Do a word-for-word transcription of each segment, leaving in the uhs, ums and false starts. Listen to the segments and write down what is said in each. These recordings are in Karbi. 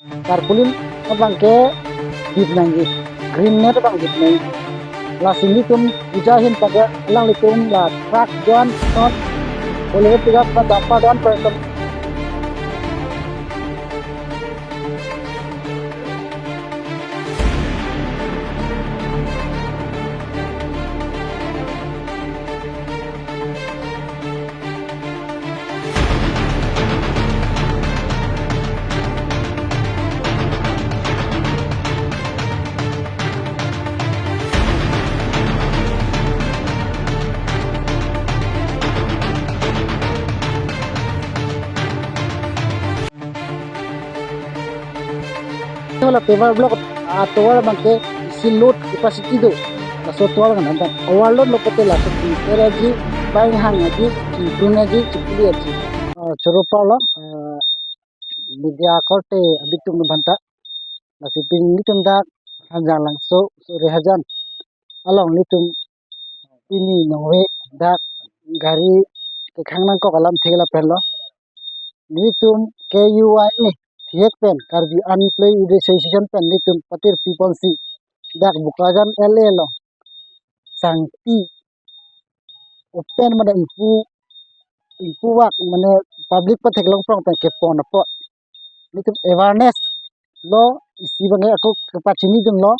Tarpaulin abang ke dip nangji, green net abang dip nangji. Lasi nelitum puja ahin abang ke alanglitum la truck doan non, Bolero pickup non, dumper doan person. Hala paver block atovar abang ke isi load capacity do. Laso atovar kan antan overload lo pulote laso pi teraji, pai hang aji, chingprun aji, chingpuli aji. Ah, choro apar lo, ah, media korte abitung banta. Lasi pini nelitum dak Hanjanglangso, Surihajan along nelitum pini nongve dak gari kekhang nangkok alamthe lapen lo. Nelitum K U I A thihek pen, Karbi Unemployed Youth Association pen nelitum patir piponsi dak Bokajan L A along sangti open mane ingpu, ingpuvak mane public patheklong prong pen kepon apot nelitum awareness lo, isi abang ke ako kepachinidunlo.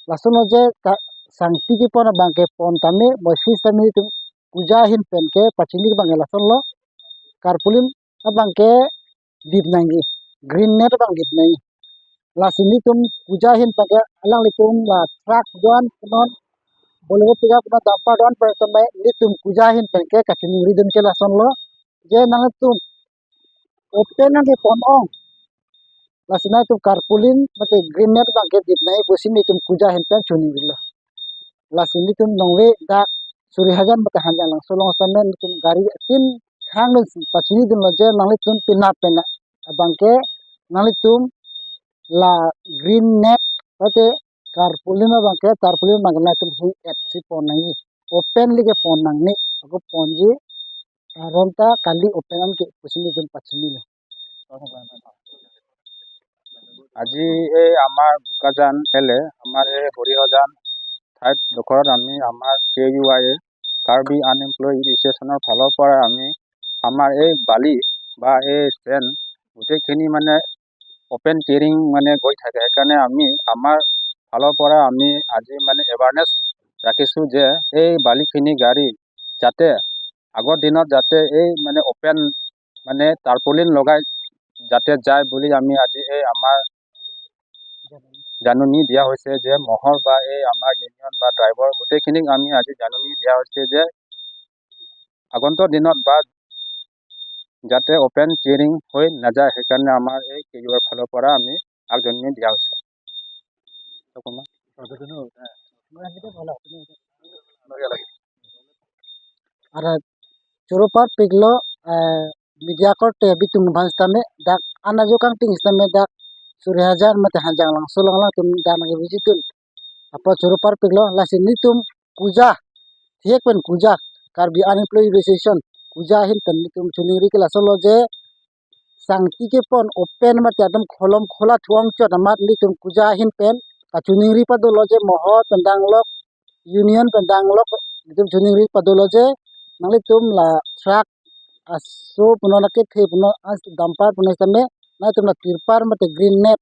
Lason lo je ta sangti kepon abang kepon tame, boisis tame nelitum puja ahin pen kepachini abang ke lason lo. Tarpaulin abang ke dip nangji, green net abang dip nangji. Lasi nelitum puja ahin abang ke alanglitum la truck doan non, Bolero pickup non, dumper doan person bai nelitum puja ahin pen ke kachiningridun ke lason lo. Je nanglitum open nangkepon ong, lasi nangtum tarpaulin mate green net abang ke dip nangji pusi nelitum puja ahin pen chiningrilo. Lasi nelitum nongve dak Surihajan mate Hanjanglangso along sitame nelitum gari tin hangdunsi pachinidunlo je nanglitum penap penap abang ke nanglitum la green net mate tarpaulin abang ke, tarpaulin abang ke nangtum hing-etsi pon nangji. Openly kepon nangne, ako ponji aron ta kali open an ke pusi nelitum pachinilo. আজি এই আমাৰ বোকাজান এলে আমাৰ এই হৰিহজান ঠাইত ডোখৰত আমি আমাৰ K U I A, Karbi আনএমপ্লয়ড এছ'চিয়েশ্যনৰ ফালৰ পৰা আমি আমাৰ এই বালি বা এই চেণ্ড গোটেইখিনি মানে অপেন কেৰিং মানে গৈ থাকে। সেইকাৰণে আমি আমাৰ ফালৰ পৰা আমি আজি মানে এৱাৰনেছ ৰাখিছোঁ যে এই বালিখিনি গাড়ী যাতে আগৰ দিনত যাতে এই মানে অপেন মানে টাৰ্পলিন লগাই যাতে যায় বুলি আমি আজি এই আমাৰ জাননী দিয়া হৈছে যে মহৰ বা এই আমাৰ ইউনিয়ন বা ড্ৰাইভাৰ গোটেইখিনিক আমি আজি জাননী দিয়া হৈছে যে আগন্তুক দিনত বা যাতে অপেন কেৰিং হৈ নাযায়, সেইকাৰণে আমাৰ এই কে ইউ আইৰ ফালৰ পৰা আমি আগজাননী দিয়া হৈছে। Ara choro apar piklo, eh, media korte abitung aphan sitame dak an ajo kangting sitame dak Surihajan mate Hanjanglangso along alanglitum dak nangkevijitdun. Apot choro apar piklo, lasi nelitum kuja, thihek pen kuja, Karbi Unemployed Association kuja ahin pen nelitum chiningri ke lason lo je sangti kepon open mate atum kholom khola thu-ong chot amat nelitum kuja ahin pen kachiningri padolo je mohor pen danglok, union pen danglok, nelitum chiningri padolo je nanglitum la truck aso punon akethe punon as dumper punon sitame nangtum la tirpal mate green net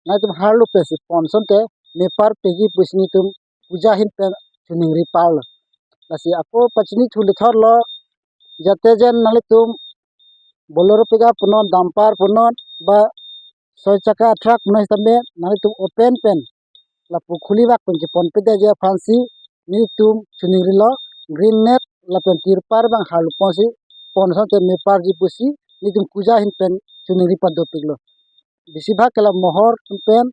nangtum harlo pensi pon asonte mepar peji pusi nelitum kuja ahin pen chiningri parlo. Lasi ako pachini thu lethor lo, jate jen nanglitum Bolero pickup punon, dumper punon, ba soi chakka truck punon sitame nanglitum open pen lapu khulivak pen kepon pedeji aphansi nelitum chiningrilo, green net lapen tirpal abang harlo ponsi pon asonte meparji pusi nelitum kuja ahin pen chiningri padopiklo. Besibhag ke la mohor pen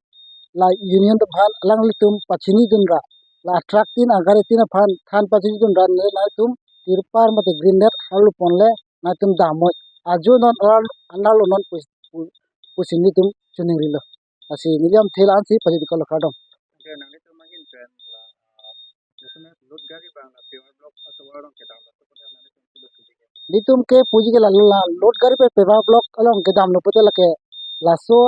la union atum aphan alanglitum pachinidun ra, la truck tin agari tin aphan than pachinidun ra ne nangtum tirpal mate green net harlo ponle nangtum damnoi. Ajo non alar, alarlo non pus-, pu-, pusi nelitum chiningrilo. Lasi neli lamthe la-ansi pajir dikalo, kardom. Nelitum ke puji ke la, la load gari pen paver block along kedamlo pulote lake laso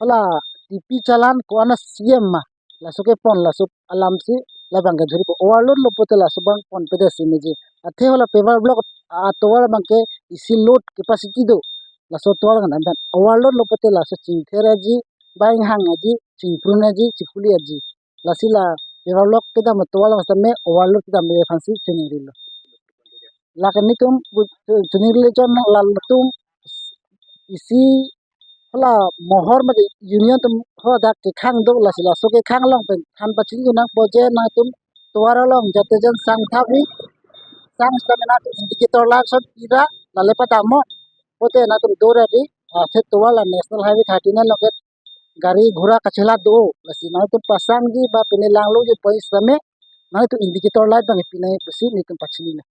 hala T P challan ko-an a-C M ma, laso kepon, laso alam si labang ke jhuri po, overload lo pote laso abang ponpe det si meji. Athe hala paver block atovar abang ke isi load capacity do, laso atovar kan, antan overload lo pote laso chingther aji, ba inghang aji, chingprun aji, chikhuli aji. Lasi la paver block kedam atovar along sitame overload kedam aphansi choningrilo. Lake netum bu-, choningrilo chon, lalatum isi hala mohor mate union atum hadak kekhang do, lasi laso kekhang along pen than pachini nangpo je nangtum tovar along jate jan sang thak ri, sang sitame nangtum indicator light son pi ra, lale padamnon pote nangtum dora ri, ah, athe tovar la National Highway thirty-nine along ke gari ghora kachelat do, lasi nangtum pasangji ba pine langloji apot sitame nangtum indicator light abang pi nangji pusi netum pachini nang.